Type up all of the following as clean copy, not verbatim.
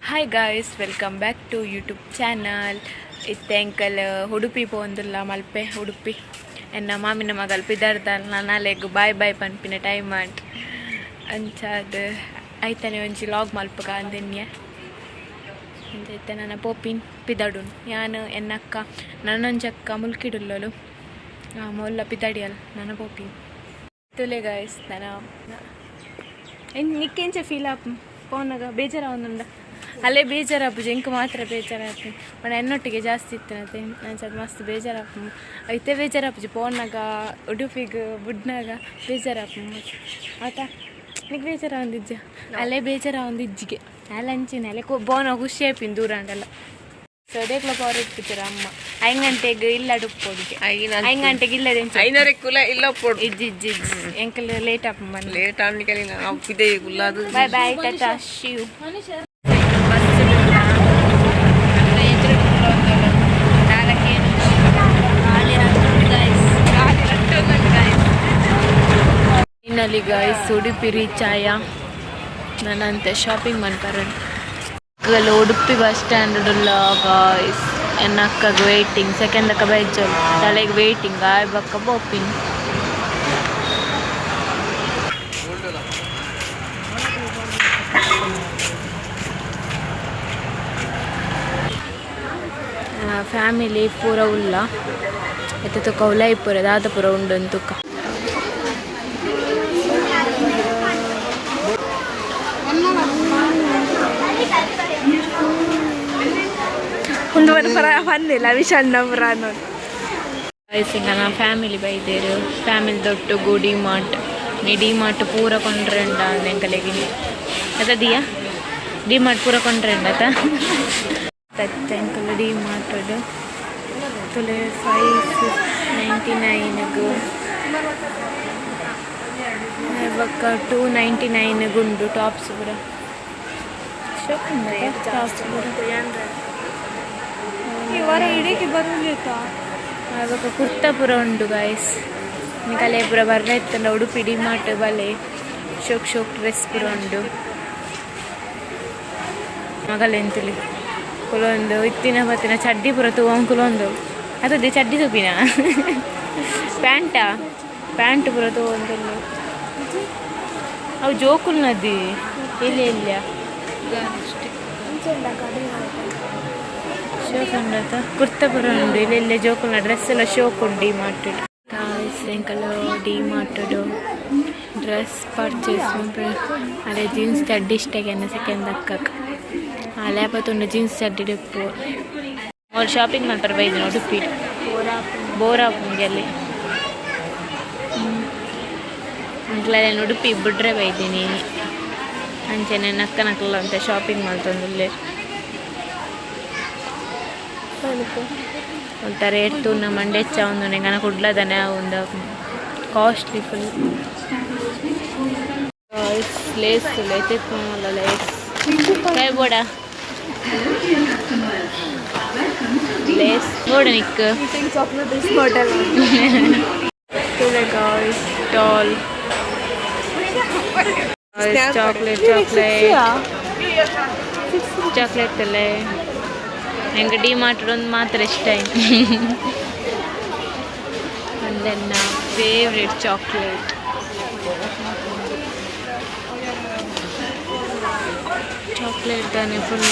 Hi guys, welcome back to YouTube channel. ಇತ್ತೆ ಎಂಕಲ್ ಉಡುಪಿ ಪೋಂದುಲ್ಲ, ಮಲ್ಪೆ ಉಡುಪಿ. ಎನ್ನ ಮಾಮಿನ ಮಗಲ್ ಪಿದರ್ದಲ್, ನಾನಾಲೆಗ್ ಬಾಯ್ ಬಾಯ್ ಪನ್ಪಿನ ಟೈಮ್ ಆಂಡ್. ಅಂಚಾದ್ ಐತನೆ ಒಂಜಿ ಲಾಗ್ ಮಲ್ಪುಗ ಅಂದೆನ್ಯ. ಅಂಚ ಇತ್ತೆ ನನ್ನ ಪೋಪಿನ್ ಪಿದಡುನ್ ಯಾನ್, ಎನ್ನಕ್ಕ, ನನೊಂಜಿ ಅಕ್ಕ ಮುಲ್ಕಿಡುಲ್ಲಲು ಮೊಲ್ಲ ಪಿದಡಿಯಲ್. ನನ ಪೋಪಿನ್ ತುಲೆ ಗಾಯ್ಸ್. ನನ ನಿಕ್ಕೆಂಚ ಫೀಲ್ ಆಪ್ ಪೋನಾಗ? ಬೇಜಾರಾವೊಂದುಂಡ? ಅಲ್ಲೇ ಬೇಜಾರಾಪುಜಿ, ಎಂಕ್ ಮಾತ್ರ ಬೇಜಾರಾಪು. ಪಂಡ ಎನ್ನೊಟ್ಟಿಗೆ ಜಾಸ್ತಿ ಇತ್ತಿನತೆ, ಅಂಚ ಮಸ್ತ್ ಬೇಜಾರಾಪು. ಐತೆ ಬೇಜಾರಾಪುಜಿ. ಪೋನಾಗ ಉಡುಪಿಗ್ ಬುಡ್ನಾಗ ಬೇಜಾರಾಪು ಆತ. ನಿಕ್ ಬೇಜಾರಾವೊಂದಿಜ್ಜ? ಅಲ್ಲೇ ಬೇಜಾರಾವೊಂದಿಜ್ಜಿಗೆ. ಅಲ್ಲ ಅಂಚಿನ ಅಲ್ಲೇ ಬೋನ ಖುಷಿ ಆಪಿನ್ ದೂರ ಆಂಡಲ್ಲ. ಸದೇಕ್ಲ ಪವರ್ ಇಪ್ಪುಜರ ಅಮ್ಮ. 5 ಗಂಟೆಗೆ ಇಲ್ಲ ಉಪ್ಪೊಡಿಗೆ. 5 ಗಂಟೆಗೆ ಇಲ್ಲದೆ. ಐನೂರ ಕುಲ ಇಲ್ಲ ಪೊಡು. ಇಜ್ಜಿ ಇಜ್ಜಿ ಇಜ್ಜಿ, ಎಂಕಲ್ ಲೇಟ್ ಆಪು ಮನೆ. ಲೇಟ್ ಆಂಡಿಕಲಿ ನಾವು ಪಿದೆ ಕುಲ್ಲಾದು. Bye bye, tata, Shiv. Bus finally guys, Udupi reach ಆಯ. ನಾನಂತೆ ಶಾಪಿಂಗ್ ಮನ್ಪರೆ ಉಡುಪಿ ಬಸ್ ಸ್ಟ್ಯಾಂಡ್ ಉಲ್ಲ ಗಾಯ್ಸ್. ಎನ್ನ ಅಕ್ಕಗ್ ವೇಟಿಂಗ್, ಸೆಕೆಂಡ್ ಅಕ್ಕ ಬೈಜಲ್ ತಲೆಗೆ ವೇಟಿಂಗ್ ಆಯ್ ಬಕ್ಕ ಬೋಪಿನ್. ಫ್ಯಾಮಿಲಿ ಪೂರ ಉಲ್ಲ. ಇತ್ತೆ ತುಕ ಉಲೈಪುರ ದಾದ ಪೂರ ಉಂಡು ತುಕ. ಒಂದು ಪರ ಪನ್ನಿಲ್ಲ ವಿಶಾಲ್ ಪುರ. ನನ್ನ ಫ್ಯಾಮಿಲಿ ಬೈದೇರು. ಫ್ಯಾಮಿಲಿ ದೊಟ್ಟುಗು ಡಿ ಮಾರ್ಟ್. ನೀ ಡಿ ಮಾರ್ಟ್ ಪೂರ ಕೊಂಡ್ರೆಂಡ ಎಂಕಲೆಗೆ ಅದ ದಿಯಾ ಡಿ ಮಾರ್ಟ್ ಪೂರ ಕೊಂಡ್ರೆಂಡ ಅತ ಎಂಕಲ್ ಡಿ ಮಾರ್ಟ್ ತುಲೆ. 599ಗ್, ಬೊಕ್ಕ 299 ಉಂಡು ಟಾಪ್ಸ್ ಪೂರ. ಟಾಪ್ಸ್ ಪೂರ. ಈ ವಾರ ಇಡೀ ಬರುವುದಿತ್ತ. ಬೊಕ್ಕ ಕುರ್ತಾ ಪೂರ ಉಂಡು ಗಾಯ್ಸ್. ನಿಕಲೆ ಪೂರ ಬರ್ರೆ ಇತ್ತಂಡ ಉಡುಪಿ ಡಿ ಮಾರ್ಟ್ ಬಲೆ. ಶೋಕ್ ಶೋಕ್ ಡ್ರೆಸ್ ಪೂರ ಉಂಡು. ಮಗಲೆಂತುಲಿ ಕುಲೊಂದು ಇತ್ತಿನ ಬತ್ತಿನ ಚಡ್ಡಿ ಪೂರ ತೂವೊಂದು ಕುಲೊಂದು ಅತದೆ. ಚಡ್ಡಿ ತೂಪಿನ, ಪ್ಯಾಂಟಾ, ಪ್ಯಾಂಟ್ ಪೂರ ತೂವೊಂದುಲ್ಲು. ಅವು ಜೋಕುಲ್ ನದಿ ಇಲ್ಲ ಇಲ್ಲ. ಶೋಕ್ ಉಂಡತ, ಕುರ್ತಾ ಪೂರ ಉಂಡು. ಇಲ್ಲ ಇಲ್ಲ, ಜೋಕುಲ್ನ ಡ್ರೆಸ್ ಎಲ್ಲ ಶೋಕ್ ಉಂಡು ಡಿ ಮಾರ್ಟ್. ಗಾಯ್ಸ್, ಎಂಕಲ್ ಡಿ ಮಾರ್ಟ್ ಡ್ರೆಸ್ ಪರ್ಚೇಸ್. ಅರೆ ಜೀನ್ಸ್ ಚಡ್ಡಿ ಇಷ್ಟಗೆ ಸೆಕೆಂಡ್ ಅಕ್ಕಕ್ ಲೇಪತ್ತುಂಡು. ಜೀನ್ಸ್ ಚಡ್ಡಿ ಡಿಪ್ಪು. ಅವ್ರು ಶಾಪಿಂಗ್ ಮಾಡ್ತಾರೆ ಬೈದಿನ ಉಡುಪಿ. ಬೋರ್ ಆಪುಂಡು ಅಲ್ಲಿ. ಅಂಕ್ಲೆನ್ ಉಡುಪಿ ಬುಡ್ರೆ ಬೈದಿನಿ. ಅಂಚನೆ ನಕ್ಕನಕಲ್ಲ ಅಂತ ಶಾಪಿಂಗ್ ಮಲ್ತೊಂದುಲ್ಲೆರ್. ಒಂತ ರೇಟ್ ತೂನ ಮಂಡೆ ಹೆಚ್ಚ ಉಂದು. ಎಂಕನ ಕುಡ್ಲದನೆ ಉಂದು ಕಾಸ್ಟ್ಲಿ ಫುಲ್. ಲೇಸ್ ಲೇತೆ ಲೇಸ್ ಕೈ ಬೋಡ ಲೇಸ್ ಬೋಡ ನಿಕ್. Things of this hotel. Guys, doll, chocolate, chocolate, chocolate ಅಲ್ಲೇ. ಎಂಕ್ ಡಿ ಮಾರ್ಟ್ ಒಂದು ಮಾತ್ರ ಇಷ್ಟ ಆಯ್ತು. ಅಂದೆನ್ನ ಫೇವ್ರೆಟ್ ಚಾಕ್ಲೇಟ್. ಚಾಕ್ಲೇಟ್ ತಾನೆ ಫುಲ್.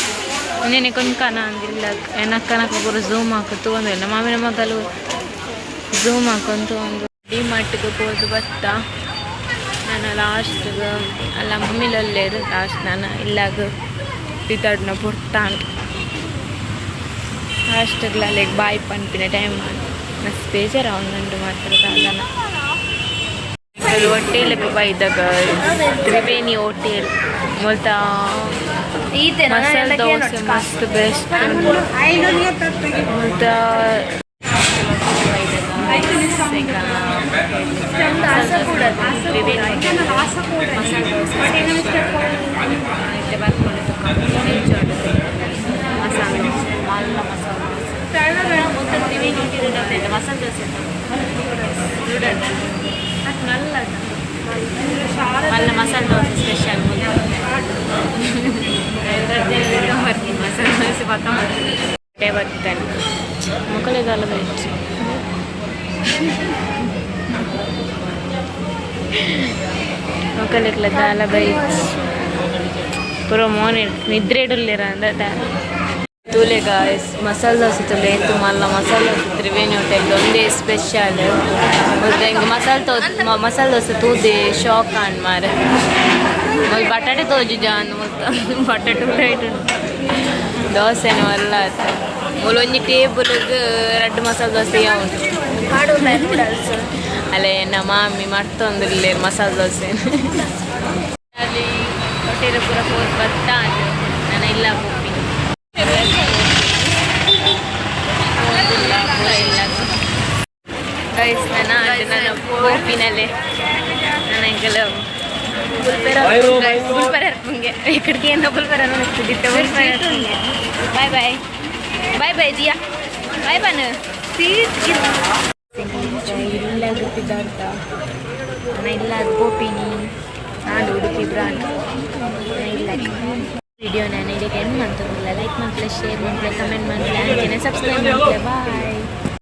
ನೆನೆ ಕೊಂಕನ ಅಂದಿಲ್ಲ. ಎನಕ್ಕನಕ ಪೂರ ಝೂಮ್ ಹಾಕು ತಗೊಂಡಿಲ್ಲ. ಮಾಮಿನ ಮಗಲು ಝೂಮ್ ಹಾಕೊಂತ ಒಂದು. ಡಿ ಮಾರ್ಟ್ಗೆ ಪೋದು ಬತ್ತ. ನಾನು ಲಾಸ್ಟ್ಗೆ ಅಲ್ಲ ಮಮ್ಮಿಲಲ್ಲೇರು. ಲಾಸ್ಟ್ ನಾನು ಇಲ್ಲಾಗ ಪಿದಾಡ್ನ ಪೊರ್ತಾಂಡ್. ಲಾಸ್ಟ್ಗ್ಲ ಅಲ್ಲಿಗೆ ಬಾಯ್ ಪನ್ಪಿನ ಟೈಮ್ ಮಸ್ತ್ ಬೇಜಾರಾವೊಂದುಂಡು ಮಾತ್ರ ದಾದನ. ಹೋಟೆಲ್ಗೆ ಬೈದಾಗ, ತ್ರಿವೇಣಿ ಹೋಟೆಲ್. ಮುಲ್ತ ಮಸಾಲೆ ದೋಸೆ ಮಸ್ತ್ ಬೆಸ್ಟ್ ಮುಲ್ತ. ತ್ರಿವೇಣಿ ಮಸಾಲೆ ದೋಸೆ ಮಸಾಲೆ ದೋಸೆ, ಮಲ್ಲ ಮಸಾಲೆ ದೋಸೆ. ಮೊತ್ತ ತ್ರಿವೇಣಿ ಹೋಟೆಲ್ ಮಸಾಲೆ ದೋಸೆ ನಲ್ಲ ಮಲ್ಲ ಮಸಾಲೆ ದೋಸೆ ಸ್ಪೆಷಲ್. ಮೊಕಲೆಗ್ಲ ದಾಲ ಬೈಜ್ ಪೂರ ಮೋನೆ ನಿದ್ರೆಡುಲ್ಲೆರ ಅಂದ. ತೂಲೆ ಗಾಯ್ಸ್, ಮಸಾಲೆ ದೋಸೆ ತೂಲೆ ಏತು ಮಲ್ಲ. ಮಸಾಲೆ ದೋಸೆ ತ್ರಿವೇಣಿ ಹೋಟೆಲ್ ಒಂದೇ ಸ್ಪೆಷಲ್. ಮತ್ತೆ ಎಂಕ್ ಮಸಾಲೆ ದೋಸೆ ತೂದೆ ಶಾಕ್ ಆಂಡ್ ಮಾರೆ. ಮೊಲ್ ಬಟಾಟೆ ತೋಜುಜಾನ್, ಮೊತ್ತ ಬಟಾಟೆ ಉಂಡು, ದೋಸೆನ ಮಲ್ಲ ಆತ. ಮೂಲು ಒಂಜಿ ಟೇಬಲ್ಗ್ ರಡ್ಡ್ ಮಸಾಲೆ ದೋಸೆ ಉಂಟು. ನೂಡಲ್ಸ್. ಅಲ್ಲೇ ನಮ್ಮ ಮಾಮಿ ಮರ್ತೊಂದಿಲ್ಲೇರ್ ಮಸಾಲೆ ದೋಸೆ. ಅಲ್ಲಿ ಹೋಟೆಲ್ ಪೂರ ಪೋದು ಬತ್ತಾ ನಾನು ಇಲ್ಲ ಪೋಪಿನಿ ಪೋಂದಿಲ್ಲ ಪೂರ ಇಲ್ಲ. ಗೈಸ್, ನಾನು ನಾನು ಪೋಪಿನಲ್ಲೇ ನಾನು ಎಂಕಲ ಬುಲ್ಪೆರ ಅರ್ಪುಂಗೆ ಇక్కడికి ಏನೋ ಬುಲ್ಪೆರ ಅನಿಸ್ತಿದ್ದಿತ್ತು. ಬಾಯ್ ಬಾಯ್ ಬಾಯ್ ಬಾಯ್ ಜಿಯಾ, ಬಾಯ್ ಬಾನು. ಸೀಟ್. ಇಲ್ಲ ಗೊತ್ತಿದ್ದಾರ್ಥ ನಾನು ಇಲ್ಲ ಪೋಪಿನಿ. ನಾನು ಉಡುಪಿ ಬ್ರಾಂಡ್ ಇಲ್ಲ. ವಿಡಿಯೋ ನಾನು ಇದಕ್ಕೆ ಎಂಡ್ ಮಂತೊಂದಿಲ್ಲ. ಲೈಕ್ ಮಲ್ಪಲೆ, ಶೇರ್ ಮಲ್ಪಲೆ, ಕಮೆಂಟ್ ಮಲ್ಪಲೆ, ಅಂಚನೆ ಸಬ್ಸ್ಕ್ರೈಬ್ ಮಲ್ಪಲೆ. ಬಾಯ್.